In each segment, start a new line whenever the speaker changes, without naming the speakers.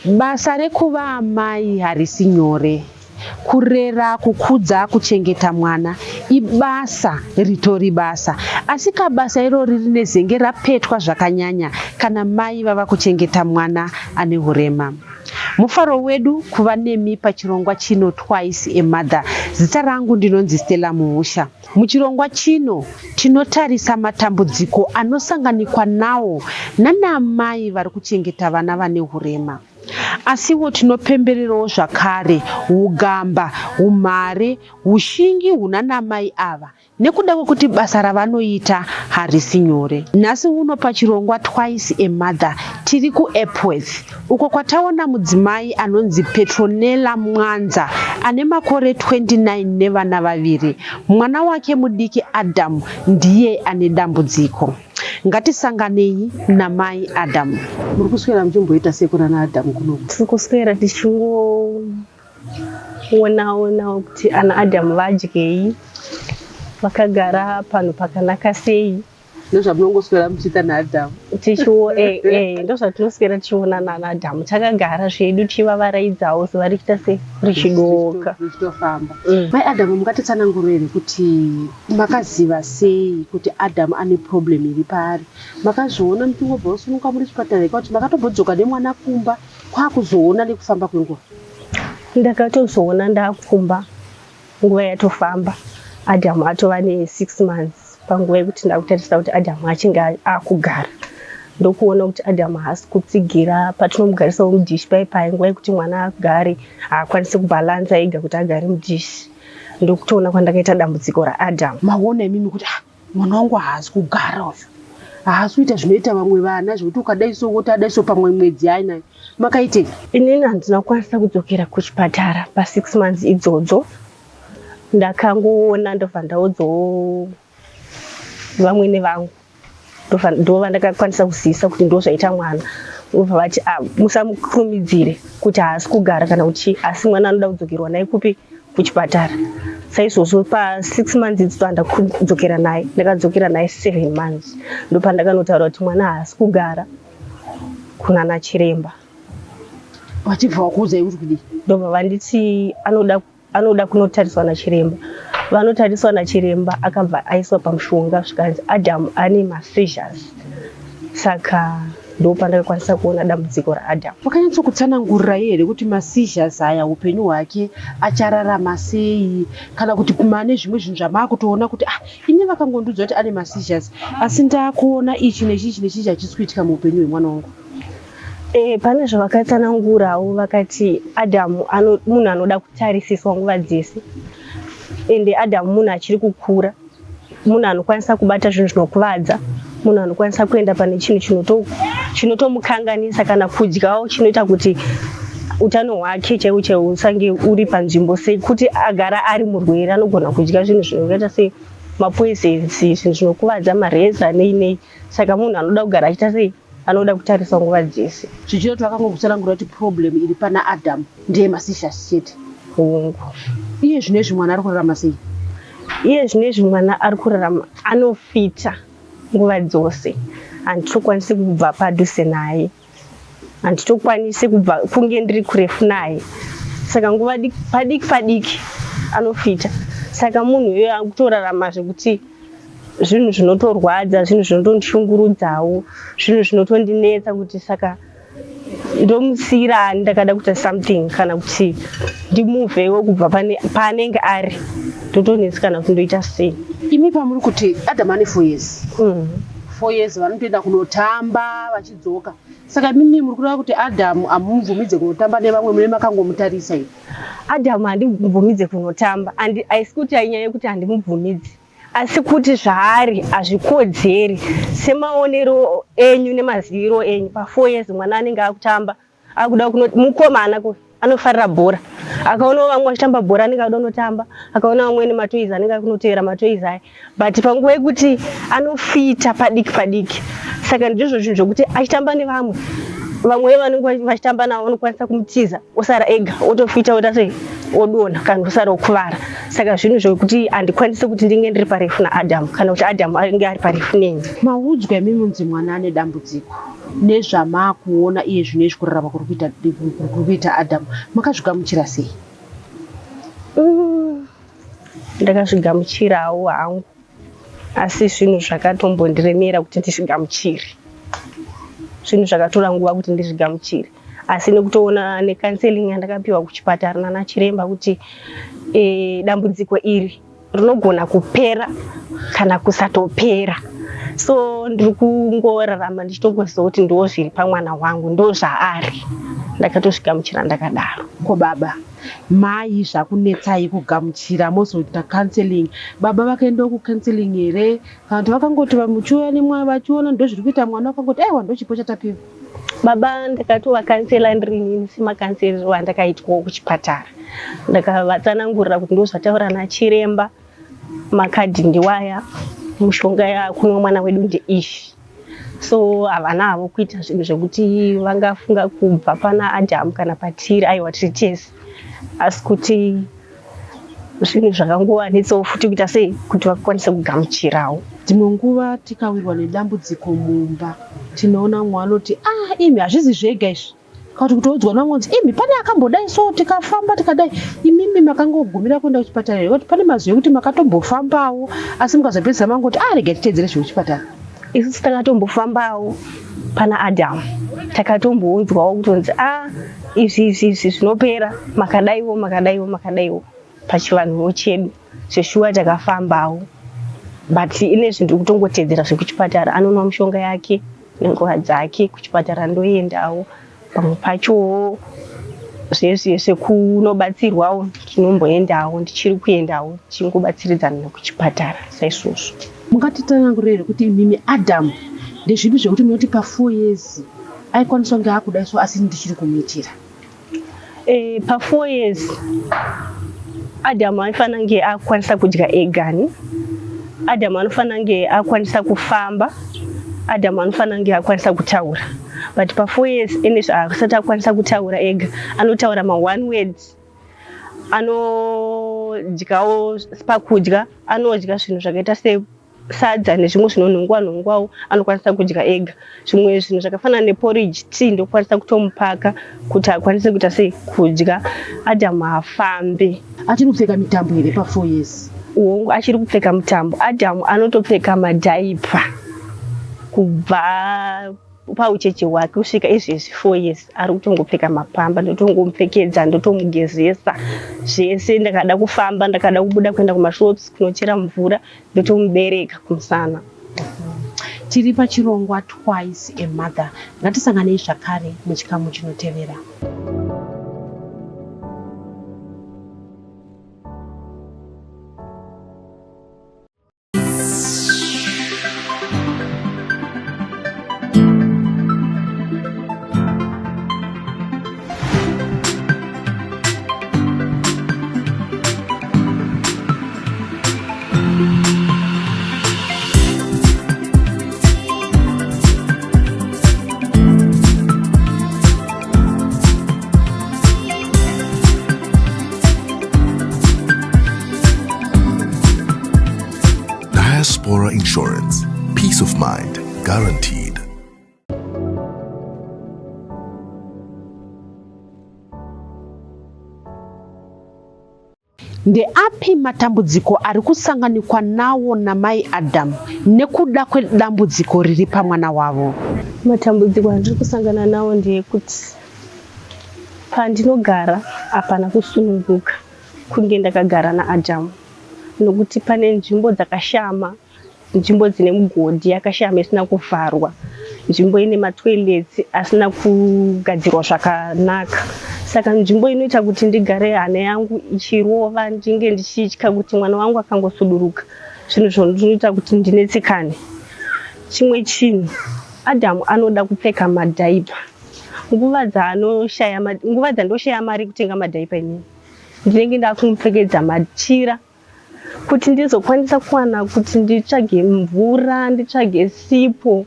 Basa rekuva amai harisi nyore. Kurera, kukudza, kuchengeta mwana ibasa ritori basa. Asi kabasa irori rinezenge rapetwa zvakanyanya kana mai vava kuchengeta mwana ane hurema. Mufaro wedu kuva nemi pachirongwa chino Twice a Mother. Zita rangu ndinonzi Stella Muusha. Muchirongwa chino tinotarisa matambudziko anosanganikwa nawo nanaamai vari kuchengeta vana vane hurema. Asiwo tinopembererawo zvakare hugamba, humhare, hushingi hunanamai ava nekuda kwekuti basa ravanoita harisi nyore. Nhasi uno pachirongwa Twice a Mother tiri kuEpworth uko kwataona mudzimai anonzi Petronella Mwanza ane makore 29 nevana vaviri. Mwana wake mudiki Adam ndiye ane dambudziko. Ngatisanganei namai Adam. Muri kuswera muchimboita sei kunana Adam kuno?
Tiri kuswera tichingoonaonawo kuti ana Adam vadyei, vakagara panhu pakanaka sei.
Ndozvamunongoswera muchiita naAdam?
Ndozvatinoswera tichiona nana Adam. Takagara zvedu tichivavaraidzawo zuva richiita se richidoka.
Richitofamba. Mai Adam, mungatitsanangurire here kuti makaziva sei kuti Adam ane problem iri paari? Makazviona muchingobva kusununguka muri chipatara here kuti makatombodzoka nemwana kumba kwakuzoona nekufamba kwenguva?
Ndakatozoona ndakumba nguva yatofamba. Adam atova ne6 months panguva yekuti ndakutarisa kuti Adam achinge akugara. Ndokuona kuti Adam haasi kutsigira patinomugarisawo mudhishi pai pai nguva yekuti mwana agare haakwanisi kubhalansa ega kuti agare mudhishi. Ndokutoona kwandakaita dambudziko raAdam.
Maona imimi kuti ah, mwana wangu haasi kugara uyu, haasi kuita zvinoita vamwe vana zvekuti ukadai so woti adai so pamwe mwedzi ainayo. Makaitei?
Inini handina kukwanisa kudzokera kuchipatara pa6 months idzodzo. Ndakangoona ndobva ndaudzawo vamwene vangu, ndova ndakakwanisa kuzivisa kuti ndo zvaita mwana. Vobva vati ah, musamukurumidzire kuti haasi kugara kana kuti asi mwana anoda kudzokerwa naye kupi kuchipatara. Saizvozvo pa6 months idzodzo handakudzokera naye, ndakadzokera naye 7 months ndopandakanotaura kuti mwana haasi kugara kunana chiremba.
Vachibva vakuudzai kuti kudii?
Ndobva vanditi anoda kunotariswa nachiremba. Vanotariswa nachiremba akabva aiswa pamushonga zvikanzi Adam ane maseizures. Saka ndopandakakwanisa kuona dambudziko raAdam.
Vakanyatsokutsanangurirai here kuti maseizures aya upenyu hwake achararama sei, kana kuti mane zvimwe zvinhu zvamakutoona kuti ah, ini vakangondiudza kuti ane maseizures asi ndakuona ichi nechichi nechichi hachisi kuitika muupenyu hwemwana wangu?
Pane zvavakatsanangurawo, vakati Adam munhu anoda kutarisiswa nguva dzese, ende Adam munhu achiri kukura, munhu anokwanisa kubata zvinhu zvinokuvadza, munhu anokwanisa kuenda pane chinhu chinotomukanganisa kana kudyawo chinoita kuti utano hwake chaiwo chaiwo usange uri panzvimbo, sekuti agara ari murwere anogona kudya zvinhu zvinongaita se mapoisons, zvinhu zvinokuvadza, mareza nei nei. Saka munhu anoda kugara achiita sei, anoda kutarisa nguva dzese.
Zvichida kuti vakangokutsanangurira kuti problem iri pana Adam ndeye maseizures chete?
Hongu.
Iye zvinezvi mwana ari kurarama sei?
Iye zvinezvi mwana ari kurarama, anofita nguva dzose, handitokwanisi kubva padhuze naye, handitokwanisi kubva kunge ndiri kurefu naye. Saka nguva padiki padiki anofita. Saka munhu iyoyo akutorarama zvekuti zvinhu zvinotorwadza, zvinhu zvinotondishungurudzawo, zvinhu zvinotondinetsa kuti saka ndomusiyira ani ndakada kuita something kana kuti ndimuvhewo kubva paanenge ari, ndotonetsekana kuti ndoita sei.
Imi pamuri kuti Adam ane 4 years, 4 years vanotoenda kunotamba vachidzoka, saka imimi muri kureva kuti Adam hamumubvumidze kunotamba nevamwe, mune makangomutarisa ii?
Adam handimubvumidze kunotamba, haisi kuti ainyaya yekuti handimubvumidzi, asi kuti zvaari hazvikodzeri semaonero enyu nemaziviro enyu. Pa4 years mwana anenge akutamba, akuda kuno mukomana anofarira bhora, akaonawo vamwe vachitamba bhora anenge akuda kunotamba, akaona vamwe nematoys anenge akunotevera matoys aya. But panguva yekuti anofita padiki padiki, saka ndizvo zvinhu zvokuti achitamba nevamwe Vamwe vanenge vachitamba navo vanokwanisa kumutiza osara ega otofita oita sei odonha kana osara okuvara. Saka zvinhu zvekuti handikwanisi kuti ndinge ndiri parefu naAdam kana kuti Adam ange ari parefu neni.
Maudzwa imi munzi mwana ane dambudziko nezvamaakuona iye zvino izvi kurarama kuri kuita kuri kuita Adam makazvigamuchira sei?
Ndakazvigamuchirawo hangu asi zvinhu zvakatombondiremera kuti ndizvigamuchire. Zvinhu zvakatora nguva kuti ndizvigamuchire asi nekutoona necounseling yandakapiwa kuchipatara nana chiremba kuti dambudziko iri rinogona kupera kana kusatopera. So ndiri kungorarama ndichitongoziva kuti ndo zviri pamwana wangu, ndo zvaari. Ndakatozvigamuchira ndakadaro.
Ko baba, mai zvakunetsai kugamuchira mozoita counseling, baba vakaendawo kucounseling here kana kuti vakangoti muchiuya nemwana vachiona ndozviri kuita mwana vakangoti aiwa ndochipo chatapiwa?
Baba ndakatovakansela ndiri inini semakanselero andakaitwawo kuchipatara. Ndakavatsanangurira kuti ndozvataura nachiremba, makadhi ndiwaya, mushonga yakunwa mwana wedu ndeiyi. So havana havo kuita zvinhu zvekuti vangafunga kubva pana Adam kana patiri, aiwa tiri tese. Asi kuti zvinhu zvakangovanetsawo futi kuita sei kuti vakwanise kugamuchirawo.
Dzimwe nguva tikawirwa nedambudziko mumba tinoona mumwe anoti ah imi hazvizi zvega izvi, kana kuti kutoudzwa nevamwe kunzi imi pane akambodai so tikafamba tikadai, imimi makangogumira kuenda kuchipatara here? Kuti pane mazuva ekuti makatombofambawo asi mukazopedzisa mangoti ah rega titeedzere zvekuchipatara.
Isusu takatombofambawo pana Adam, takatomboudzwawo kutonzi ah izvi izvi izvi zvinopera, makadaiwo makadaiwo makadaiwo pachivanhuwo chedu. Zveshuwa takafambawo but ine zvinhu kutongotedzera zvekuchipatara, anonwa mishonga yake nenguva dzake kuchipatara ndoendawo pamwe pachowo zvese zvekunobatsirwawo ndinomboendawo, ndichiri kuendawo tichingobatsiridzana nekuchipatara saizvozvo.
Mungatitsanangurire here kuti imimi Adam ndezvipi zvekuti munoti pa 4 years aikwanisa kunge akudai so asi ndichiri kumuitira?
Pa 4 years Adam aifanira kunge akukwanisa kudya egani, Adam anofanira kunge akukwanisa kufamba, Adam anofanira kunge akukwanisa kutaura. But pa 4 years ene asati akukwanisa kutaura ega, anotaura ma one words, anodyawo pakudya, anodya zvinhu zvakaita se sadza nezvimwe zvinonhongwa nhongwawo anokwanisa kudya ega. Zvimwe zvinhu zvakafanana neporridge, tea ndokwanisa kutomupaka kuti akwanise kuita sei kudya. Adam haafambi.
Achiri kupfeka mitambo here pa 4 years?
Hongu, achiri kupfeka mutambo. Adam anotopfeka madhaipa kubva paucheche hwake kusvika izvezvi 4 years ari kutongopfeka mapamba, ndotongomupfekedza, ndotomugezesa zvese. Ndakada kufamba, ndakada kubuda kuenda kumashops kunochera mvura, ndotomubereka kumusana.
Tiri pachirongwa Twice a Mother. Ngatisanganei zvakare muchikamu chinotevera.
Diaspora Insurance. Peace of mind guaranteed.
Ndeapi matambudziko ari kusanganikwa nawo namai Adam nekuda kwedambudziko riri pamwana wavo?
Matambudziko andiri kusangana nawo ndeyekuti pandinogara hapana kusununguka kunge ndakagara naAdam nokuti pane nzvimbo dzakashama, nzvimbo dzine mugodhi yakashama isina kuvharwa, nzvimbo ine matoilets asina kugadzirwa zvakanaka. Saka nzvimbo inoita kuti ndigare hana yangu ichirova, ndinge ndichitya kuti mwana wangu akangosuduruka zvinhu zvinoita kuti ndinetsekane. Chimwe chinhu, Adam anoda kupfeka madhaipa. Nguva dzaanoshaya, nguva dzandoshaya mari yekutenga madhaipa inini ndinenge ndakumupfekedza machira kuti ndizokwanisa kuwana kuti nditsvage mvura, nditsvage sipo.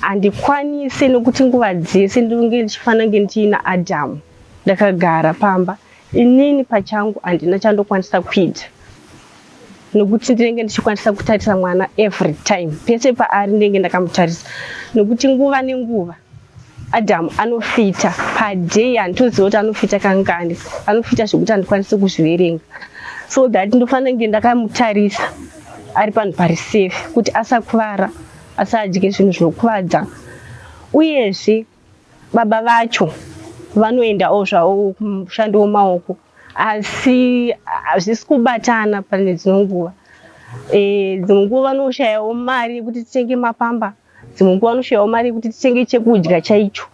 Handikwanise nokuti nguva dzese ndinenge ndichifanira kunge ndiina Adamu ndakagara pamba. Inini pachangu handina chandokwanisa kuita nokuti ndinenge ndichikwanisa kutarisa mwana every time pese paari ndinenge ndakamutarisa nokuti nguva nenguva Adamu anofita paday handitoziva kuti anofita kangani anofita zvekuti handikwanisi kuzviverenga so that ndofanira kunge ndakamutarisa ari panhu pari safe kuti asakuvara asadye zvinhu zvinokuvadza uyezve baba vacho vanoendawo zvavo kumushando wemaoko asi hazvisi kubatana pane dzimwe nguva e, dzimwe nguva vanoshayawo mari yekuti titenge mapamba dzimwe nguva vanoshayawo mari yekuti titenge chekudya chaicho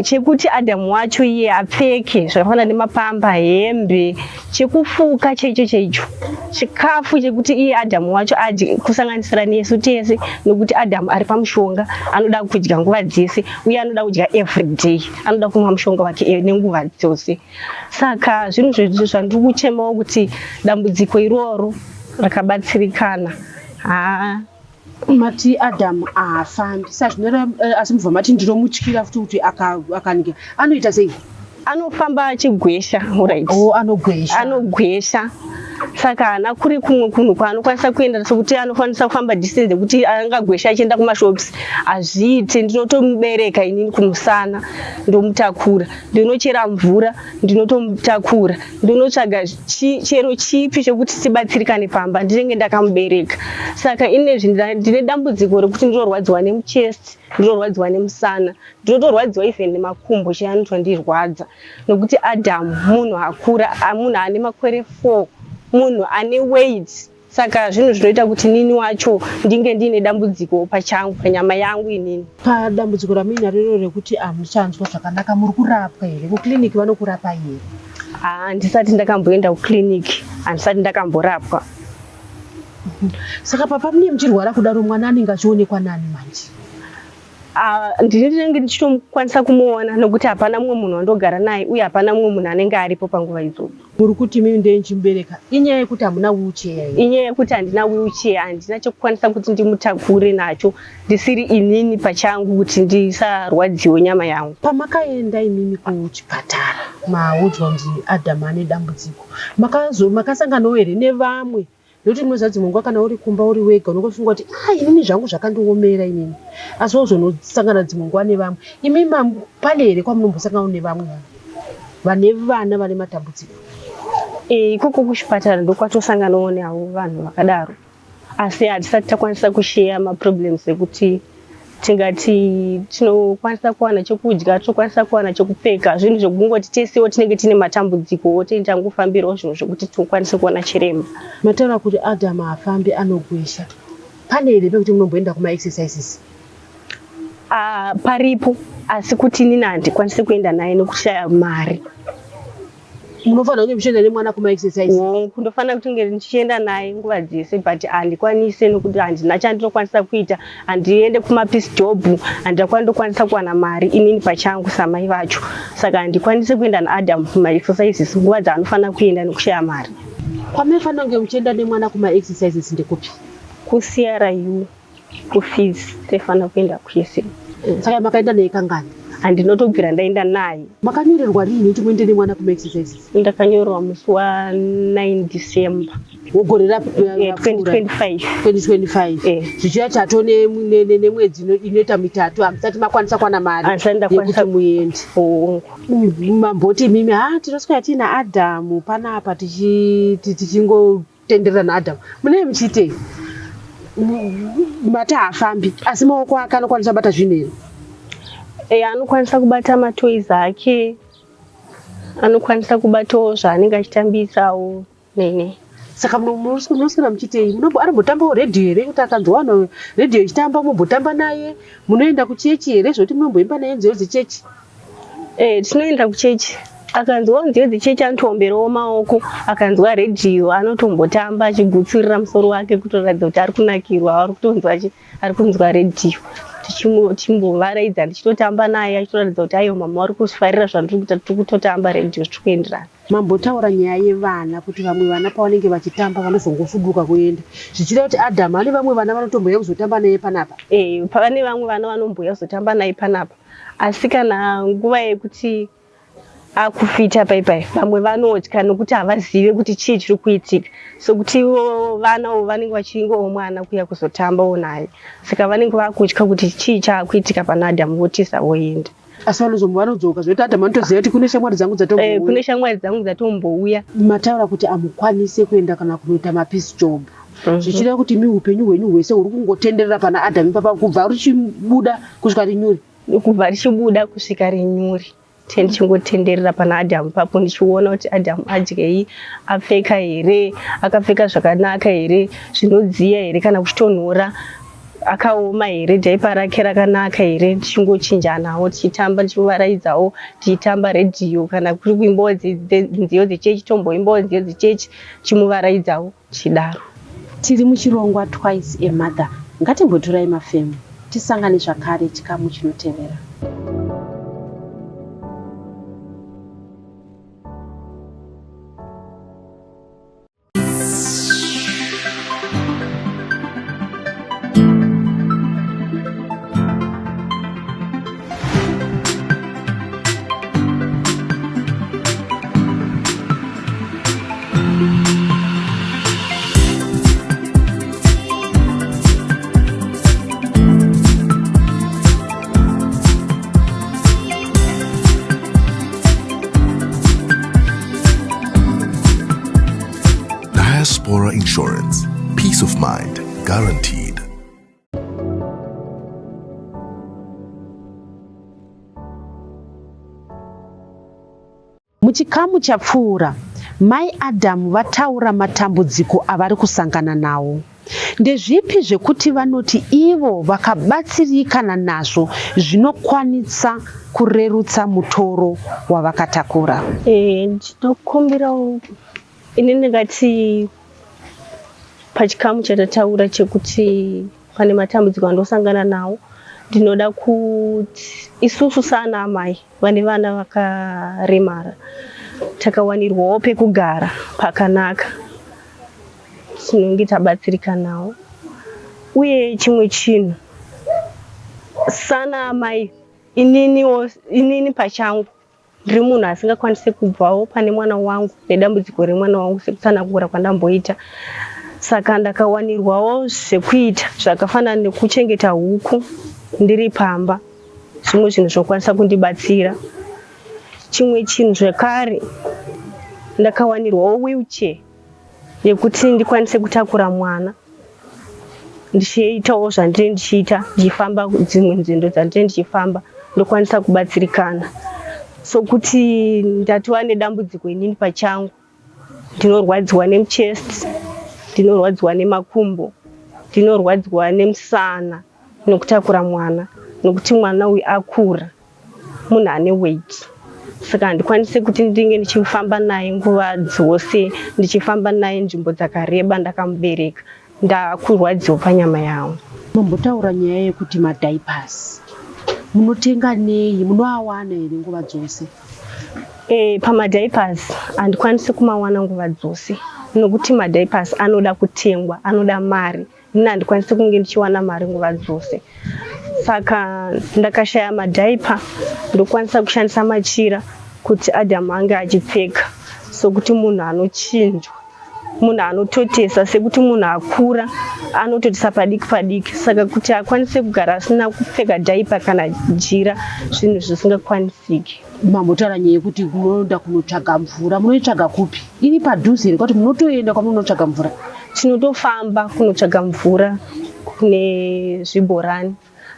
chekuti Adamu wacho iye apfeke zvakafanana nemapamba hembe chekufuka chaicho chaicho chikafu chekuti iye Adamu wacho adye kusanganisira nesu tese nokuti Adamu ari pamushonga anoda kudya nguva dzese uye anoda kudya everyday anoda kumwa mushonga wake e, nenguva dzose saka zvinhu zvandiri kuchemawo kuti dambudziko iroro rakabatsirikana haa
Mati Adam haafambi sazvinoreva eh, asi mubva mati ndinomutyira futi kuti akanika anoita sei?
Anofamba achigwesha
right. Oh, anogwesha.
Anogwesha saka haana kuri kumwe kunhu kwaanokwanisa kuenda sekuti anokwanisa kufamba distance yekuti angagwesha achienda kumashops hazviite ndinotomubereka inini kumusana ndomutakura ndinochera mvura ndinotomutakura ndinotsvaga chero chipi chekuti tibatsirikane pamba ndinenge ndakamubereka saka inezvi ndine dambudziko rekuti ndinorwadziwa nemuchest ndinorwadziwa nemusana ndinotorwadziwa even nemakumbo chaiyo anotondirwadza nokuti Adamu munhu akura munhu ane makore 4 munhu ane weight Saka zvinhu zvinoita kuti nini wacho ndinge ndiine dambudziko pachangu panyama yangu inini.
Padambudziko ramuinaro iroro rekuti hamuchanzwa zvakanaka muri kurapwa here? Kuclinic vanokurapai here?
Handisati ndakamboenda kuclinic, handisati ndakamborapwa.
Saka papa munenge muchirwara kudaro mwana anenge achionekwa nani manje?
Ah, ndini ndinenge ndichitomukwanisa kumuona nokuti hapana mumwe munhu wandogara naye uye hapana mumwe munhu anenge aripo panguva idzodzo.
Muri kuti imimi ndee ndichimubereka inyaya yekuti hamuna wheelchair
here? Inyaya yekuti handina wheelchair, handina chekukwanisa kuti ndimutakure nacho ndisiri inini pachangu kuti ndisarwadziwe nyama yangu.
Pamakaenda imimi kuchipatara maudzwa kunzi Adam ane dambudziko makazo makasanganawo here nevamwe Nekuti munoziva dzimwe nguva kana uri kumba uri wega unongofunga kuti ah inini zvangu zvakandiomera inini asi wozonosangana dzimwe nguva nevamwe. Imi pane here kwamunombosangana nevamwe vanhu vane vana vane matambudziko?
Eh, ikoko kuchipatara ndokwatosanganawo navo vanhu vakadaro asi hatisati takwanisa kusheya maproblems ekuti tingati tinokwanisa kuwana chekudya tinokwanisa kuwana chekupfeka zvinhu zvekungoti tesewo tinenge tine matambudziko tinenge tangofambirawo zvinhu zvekuti tikwanise kuona chiremba.
Mataura kuti Adam haafambi anogwesha. Pane here pekuti munomboenda kuma exercises?
Ah, paripo asi kuti inini handikwanise kuenda naye nekushaya mari.
Munofanira kunge muchienda nemwana kuma exercise.
Hongu, ndofanira kutinge ndichienda naye nguva dzese but handikwanise nokuti handina chandinokwanisa kuita, handiende kuma piece job, handina kwandokwanisa kuwana mari inini pachangu samai vacho, saka handikwanise kuenda naAdam kuma exercises nguva dzaanofanira kuenda nekushaya mari.
Kwamaifanira kunge muchienda nemwana kuma exercises ndekupi?
KuCRU. Kufees taifanira kuenda kwese.
Saka makaenda naye kangani?
Handinotobvira ndaenda naye.
Makanyorerwa rini kuti muende nemwana kumaexercises?
Ndakanyorerwa musi wa 9 December.
Wegore ra 2025. 2025. Eh. Zvichiya chato nemwedzi inoita mitatu hamusati makwanisa kwana mari yekuti muende.
Hongu.
Mamboti imimi ha tinoswera tiina Adamu panapa tichingo Tenderera naAdam munenge muchiitei? Mati haafambi asi maoko ake anokwanisa kubata zvinhu here?
Eh, anokwanisa kubata matoys ake, anokwanisa kubatawo zvaanenge achitambisawo nene.
Saka munoswera muchiitei? Anombotambawo redhiyo here kuti akanzwa vanhu redhiyo ichitamba mombotamba naye? Munoenda kuchechi here zvekuti munomboimba naye nziyo dzechechi?
Eh, tinoenda kuchechi akanzwa nziyo dzechechi anotoomberawo maoko akanzwa redhiyo anotombotamba achigutsurira musoro wake kutoratidza kuti ari kunakirwa ari kutonzwa ari kunzwa redhiyo. Tichimbovaraidza, ndichitotamba naye achitoratidza kuti aiwa, mama vari kufarira zvandiri kuita, tiri kutotamba redhiyo, tiri kuenderana.
Mambotaura nyaya yevana, kuti vamwe vana pavanenge vachitamba vanozongosuduka kuenda, zvichida kuti Adhamu ane vamwe vana vanotombouya kuzotamba naye panapa?
E, pane vamwe vana vanombouya kuzotamba naye panapa, asi kana nguva yekuti akufita paipai, vamwe vanotya nokuti havazive kuti chii chiri kuitika, sokuti ivo vana vanenge vachingowo mwana kuya kuzotambawo naye, saka vanenge vakutya kuti chii chaakuitika pana Adhamu, votiza voenda.
Asi vanozombo vanodzoka, zvekuti Adhamu anotoziva kuti kune shamwari dzangu dzatombouya.
Kune shamwari dzangu dzatombouya.
Mataura kuti hamukwanise kuenda kana kunoita mapiece job, zvichireva kuti mi upenyu hwenyu hwese huri kungotenderera pana Adhamu ipapa, kubva richibuda kusvika rinyuri?
Kubva richibuda kusvika rinyuri, ndichingotenderera pana Adhamu papo, ndichiona kuti Adhamu adyei, apfeka here, akapfeka zvakanaka here, zvinodziya here kana kuchitonhora, akaoma here, diaper rake rakanaka here, tichingochinjanawo, tichitamba, tichivaraidzawo, tichitamba redhiyo, kana kuri kuimbawo nziyo dzechechi, tomboimbawo nziyo dzechechi, tichimuvaraidzawo, tichidaro.
Tiri muchirongwa Twice a Mother. Ngatimbotorai mafemo, tisangane zvakare chikamu chinotevera.
Diaspora Insurance. Peace of mind guaranteed.
Muchikamu chapfuura, Mai Adhamu vataura matambudziko avari kusangana nawo. Ndezvipi zvekuti vanoti ivo vakabatsirikana nazvo zvinokwanisa kurerutsa mutoro wavakatakura?
Ndinokumbirawo ini ndingati pachikamu chatataura chekuti pane matambudziko andosangana nawo, ndinoda kuti isusu saana amai vane vana vakaremara takawanirwawo pekugara pakanaka, tinenge tabatsirikanawo. Uye chimwe chinhu, sana amai, ininiwo, inini pachangu ndiri munhu asingakwanisi kubvawo pane mwana wangu nedambudziko remwana wangu, sekutsanangura kwandamboita. Saka ndakawanirwawo zvekuita zvakafanana nekuchengeta huku ndiri pamba, zvimwe zvinhu zvinokwanisa kundibatsira. Chimwe chinhu zvekare, ndakawanirwawo wheelchair yekuti ndikwanise kutakura mwana ndichiitawo zvandinenge ndichiita, ndichifamba dzimwe nzendo dzandinenge ndichifamba, ndokwanisa kubatsirikana. Sokuti ndatova nedambudziko inini pachangu, ndinorwadziwa nemuchest, ndinorwadziwa nemakumbo, ndinorwadziwa nemusana nekutakura mwana, nokuti mwana uyu akura, munhu ane weight, saka handikwanisi kuti ndinge ndichifamba naye nguva dzose, ndichifamba naye nzvimbo dzakareba ndakamubereka, ndakurwadziwa panyama yangu.
Mambotaura nyaya yekuti madiapers munotenga nei, munoawana here nguva dzose?
Pamadiapers handikwanisi kumawana nguva dzose, nokuti madiapers anoda kutengwa, anoda mari. Ini handikwanisi kunge ndichiwana mari nguva dzose, saka ndakashaya madiaper, ndokwanisa kushandisa machira kuti Adhamu ange achipfeka, sokuti munhu anochinjwa, munhu anototesa, sekuti munhu akura anototesa padiki padiki, saka kuti akwanise kugara asina kupfeka diaper kana jira, zvinhu zvisingakwanisiki.
Mambotaura nyaya yekuti munoenda kunotsvaga mvura, munoitsvaga kupi? Iri padhuze here kuti munotoenda kwamunotsvaga mvura?
Tinotofamba kunotsvaga mvura kune zvibhorani,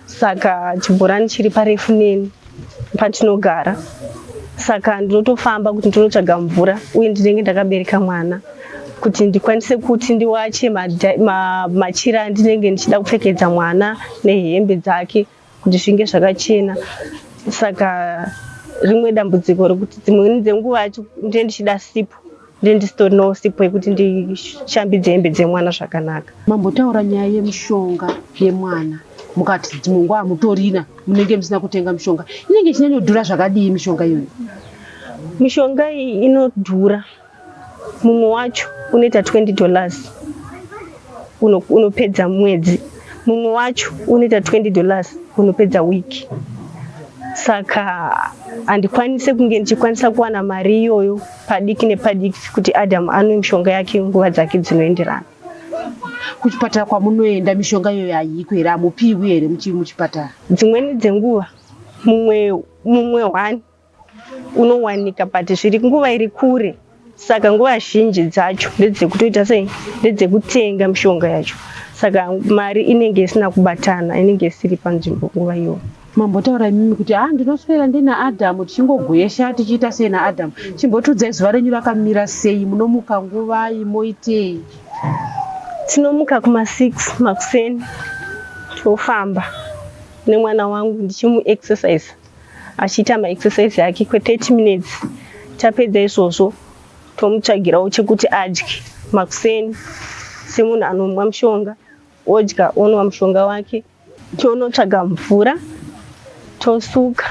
saka chibhorani chiri parefu neni patinogara, saka ndinotofamba kuti ndinotsvaga mvura, uye ndinenge ndakabereka mwana, kuti ndikwanise kuti ndiwache machira andinenge ndichida kupfekedza mwana nehembe dzake, kuti zvinge zvakachena. Saka rimwe dambudziko rekuti dzimweni dzenguva ndinenge ndichida sipo, ndinenge ndisitorinawo sipo yekuti ndishambidze hembe dzemwana zvakanaka.
Mambotaura nyaya yemishonga yemwana. Mukati dzimwe nguva hamutorina, munenge musina kutenga mishonga. Inenge ichinyanyodhura zvakadii mishonga iyoyo?
Mishonga iyi inodhura. Mumwe wacho unoita $20 unopedza mwedzi, mumwe wacho unoita $20 unopedza wiki. Saka handikwanise kunge ndichikwanisa kuwana mari iyoyo padiki nepadiki kuti Adam anwe mishonga yake nguva dzake dzinoenderana.
Kuchipatara kwamunoenda mishonga iyoyo haiko here? Hamupiwi here muchipatara?
Dzimweni dzenguva mumwe mumwe one unowanika but zviri nguva iri kure, saka nguva zhinji dzacho ndedzekutoita sei, ndedzekutenga mishonga yacho, saka mari inenge isina kubatana, inenge isiri panzvimbo nguva iyoyo.
Mambotaura imimi kuti ha ndinoswera ndina Adhamu tichingogwesha tichiita sei naAdhamu. Chimbotiudzai zuva renyu rakamira sei, munomuka nguvai, moitei?
Tinomuka kuma6 makuseni, tofamba nemwana wangu ndichimuexercise, achiita maexercise ake kwe30 minutes. Tapedza izvozvo, tomutsvagirawo chekuti adye makuseni semunhu anomwa mushonga, odya onwa mushonga wake. Tonotsvaga mvura, tosuka,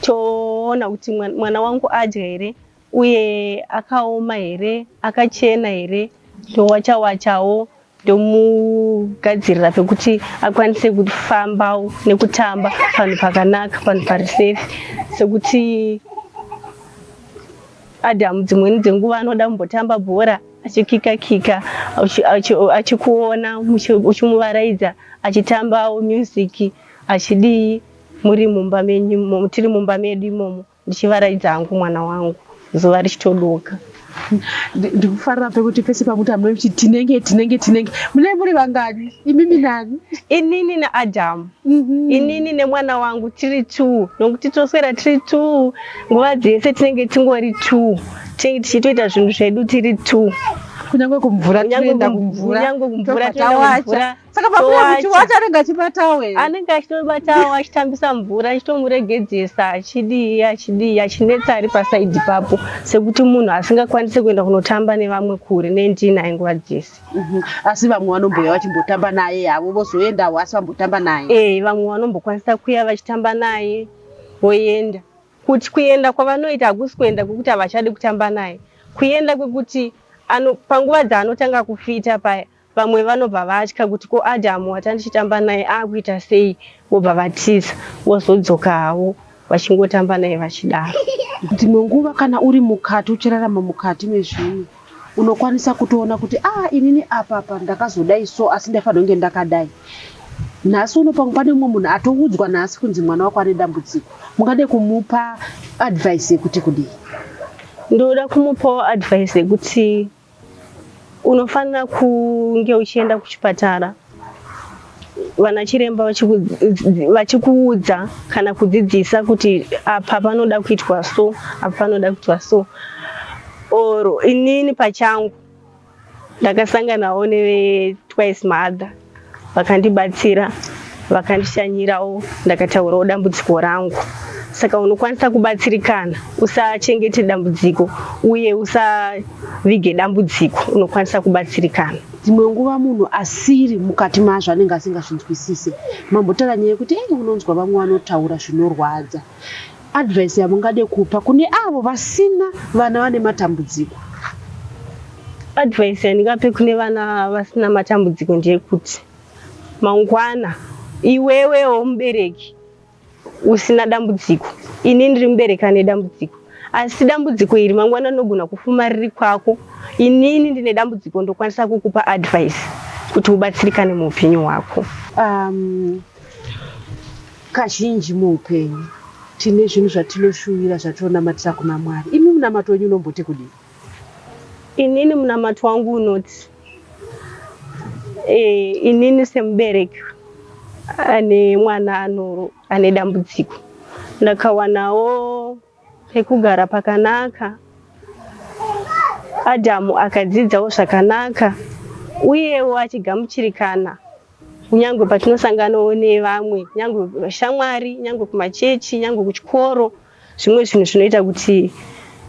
toona kuti mwana wangu adya here uye akaoma here, akachena here. Towacha wachawo, ndomugadzirira pekuti akwanise kufambawo nekutamba panhu pakanaka, panhu pari safe. Sekuti Adhamu dzimweni dzenguva anoda kumbotamba bhora achikika kika, achikuona uchimuvaraidza, achitambawo music, achidii, muri mumba menyu, tiri mumba medu imomo, ndichivaraidza hangu mwana wangu zuva richitodoka.
Ndikufarira pekuti pese pamuti amunoiti tinenge tinenge tinenge, mune muri vangani imimi nani?
Inini naAdhamu. Inini nemwana wangu tiri two, nokuti toswera tiri two nguva dzese, tinenge tingori two, tinenge tichitoita zvinhu zvedu tiri two.
Kunyange kumvura tinoenda kumvura.
Kunyange kumvura.
Tobva tawacha. Saka pamuya muchiwacha anenge achibatawo here?
Anenge achitobatawo, achitambisa mvura, achitomuregedzesa, achidii achidii, achinetsa ari pasaidhi papo, sekuti munhu asingakwanisi kuenda kunotamba nevamwe kure nendinaye nguva dzese.
Asi vamwe vanombouya vachimbotamba naye havo vozoendawo, asi vambotamba naye?
Ee, vamwe vanombokwanisa kuya vachitamba naye voenda. Kuti kuenda kwavanoita hakusi kuenda kwekuti havachadi kutamba naye, kuenda kwekuti panguva dzaanotanga kufita paya, vamwe vanobva vatya kuti ko Adhamu watandichitamba naye akuita sei, vobva vatiza, vozodzoka havo vachingotamba naye vachidaro.
Dzimwe nguva kana uri mukati, uchirarama mukati mezvinhu, unokwanisa kutoona kuti a inini apa apa ndakazodai so, asi ndaifanira kunge ndakadai. Nhasi uno pamwe pane mumwe munhu atoudzwa nhasi kunzi mwana wako ane dambudziko, mungade kumupa advice yekuti kudii?
Ndoda kumupawo advice yekuti unofanira kunge uchienda kuchipatara, vana chiremba vachikuudza kana kudzidzisa kuti apa panoda kuitwa so, apa panoda kuitwa so. Or inini pachangu ndakasanganawo neveTwice Mother, vakandibatsira, vakandishanyirawo, ndakataurawo dambudziko rangu. Saka unokwanisa kubatsirikana, usachengete dambudziko uye usavige dambudziko, unokwanisa kubatsirikana.
Dzimwe nguva munhu asiri mukati mazvo anenge asingazvinzwisise. Mambotaura nyaya yekuti ei unonzwa vamwe vanotaura zvinorwadza. Advice yamungade kupa kune avo vasina vana vane matambudziko?
Advice yandingape kune vana vasina matambudziko ndeyekuti mangwana iwewewo mubereki usina dambudziko, ini ndiri mubereki ane dambudziko, asi dambudziko iri mangwana rinogona kufuma riri kwako, inini ndine dambudziko ndokwanisa kukupa advice kuti ubatsirikane muupenyu hwako.
Kazhinji muupenyu tine zvinhu zvatinoshuvira zvatinonamatira kuna Mwari. Imi munamato wenyu unomboti kudii?
Inini munamato wangu unoti inini semubereki ane mwana ane dambudziko, ndakawanawo pekugara pakanaka, Adhamu akadzidzawo zvakanaka uyewo achigamuchirikana kunyange patinosanganawo nevamwe, nyange shamwari, nyange kumachechi, nyange kuchikoro, zvimwe zvinhu zvinoita kuti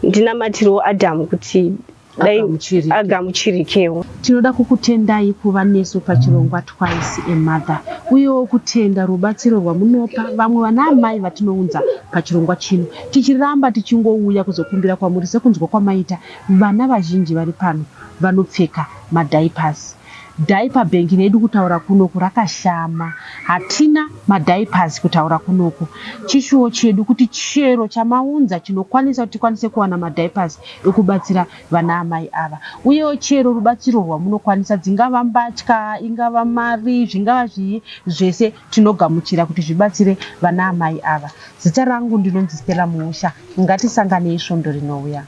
ndinamatirewo Adhamu kuti Dai agamuchirikewo.
Tinoda kukutendai kuva nesu pachirongwa Twice a Mother uyewo kutenda rubatsiro rwamunopa vamwe vanaamai vatinounza pachirongwa chino. Tichiramba tichingouya kuzokumbira kwamuri sekunzwa kwamaita vana vazhinji vari pano vanopfeka madiapers. Diaper bank redu kutaura kunoku rakashama. Hatina madiapers kutaura kunoku. Chishuwo chedu kuti chero chamaunza chinokwanisa kuti tikwanise kuwana madiapers ekubatsira vana amai ava. Uyewo chero rubatsiro rwamunokwanisa dzingava mbatya, ingava mari, zvingava zvii zvese tinogamuchira kuti zvibatsire vana amai ava. Zita rangu ndinonzi Stella Muusha. Ngatisanganei svondo rinouya.